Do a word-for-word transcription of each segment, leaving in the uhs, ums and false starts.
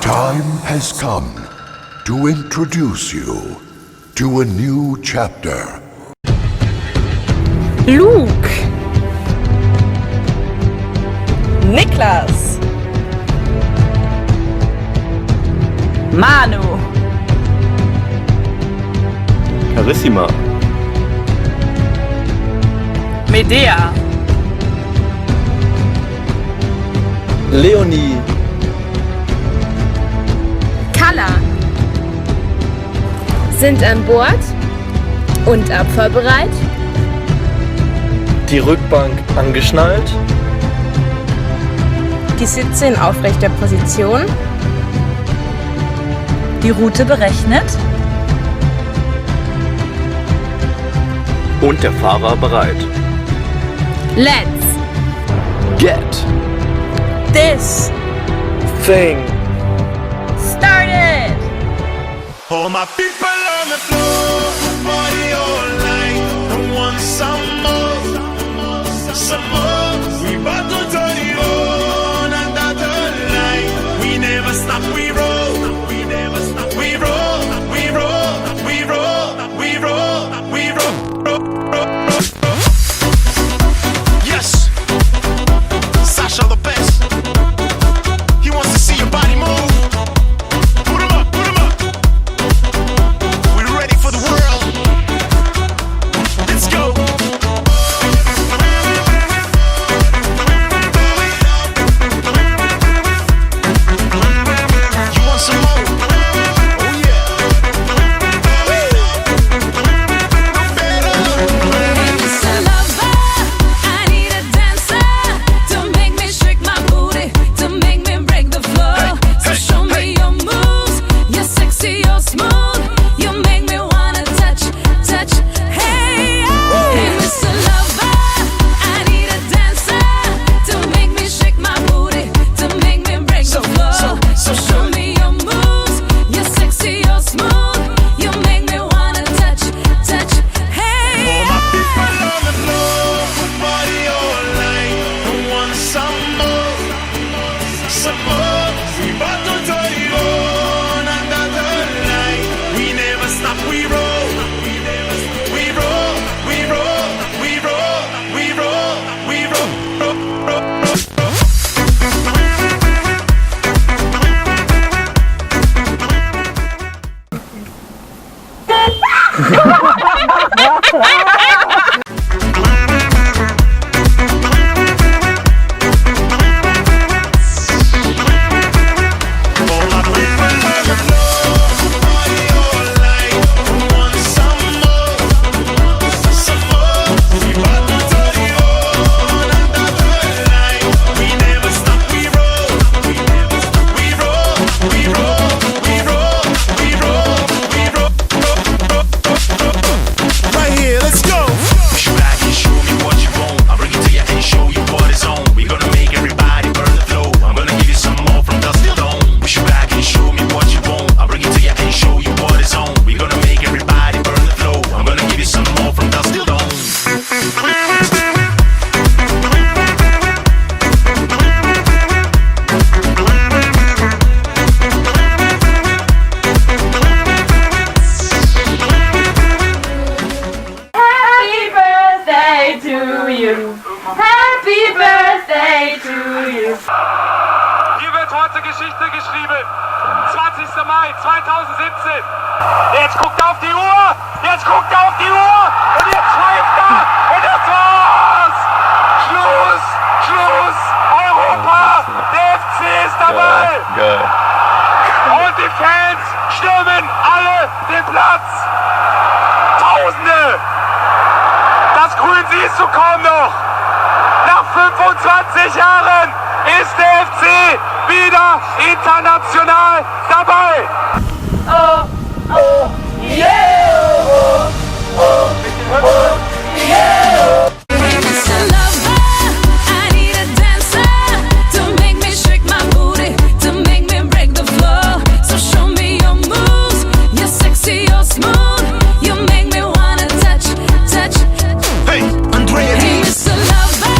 Time has come to introduce you to a new chapter. Luke. Niklas. Manu. Carissima. Medea. Leonie. Kalla. Sind an Bord und abfahrbereit. Die Rückbank angeschnallt. Die Sitze in aufrechter Position. Die Route berechnet. Und der Fahrer bereit. Let's get this thing started! All my people on the floor, party all night. Who wants some more? Some more. We about to turn it on another night. We never stop, we roll. We never stop, we roll. We roll, we roll, we roll, we roll. Yes. Sasha the best. He wants to see your body move. Put 'em up, put 'em up. We're ready for the world. Let's go. You want some more? Oh, yeah. Hey, Mister Lover, I need a dancer to make me shake my booty, to make me break the floor. So show me your moves, you're sexy, you're smooth, you make me wanna touch, touch. Hey, hey, Mister Lover, I need a dancer to make me shake my booty, to make me break the floor. So show me your moves, you're sexy, you're smooth, you make me wanna touch, touch. Hey, all my people on the floor, party all night. Who wants some more? Some more. We about to turn it on another night. We never stop, we roll. We roll, we roll, we roll, we roll, we roll, roll, roll, roll. Right here, let's go. Push back and show me what you want. I'll bring it to you and show you what it's on. We're gonna make everybody burn the floor. I'm gonna give you some more from dusk till dawn. Push back and show me what you want. I'll bring it to you and show you what it's on. We're gonna make everybody burn the floor. I'm gonna give you some more from dusk till dawn. Happy birthday to you. Happy birthday to you. Hier wird heute Geschichte geschrieben. Zwanzigster Mai zweitausendsiebzehn. Jetzt guckt er auf die Uhr. Jetzt guckt er auf die Uhr. Und jetzt pfeift er. Und das war's. Schluss. Schluss. Europa. Der F C ist dabei. Geil. Geil. Und die Fans stürmen alle den Platz. Tausende! Das Grün siehst du kaum noch. Nach fünfundzwanzig Jahren ist der F C wieder international dabei. Oh, oh, yeah, oh, oh, oh, yeah. Mister Lover, I need a dancer to make me shake my booty, to make me break the floor. So show me your moves, you're sexy, you're smooth, you make me wanna touch, touch. Hey, Andrea. Hey, Mister Lover,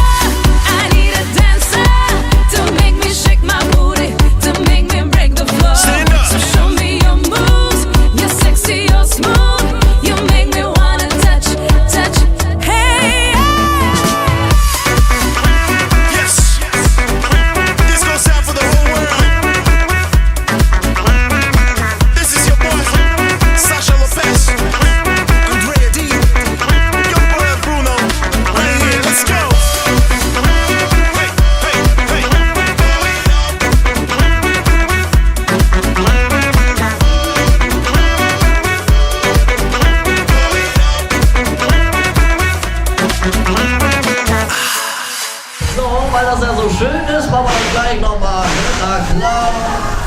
I need a dancer to make me shake my booty, to make me break the floor. Weil das ja so schön ist, machen wir das gleich noch mal. Na klar.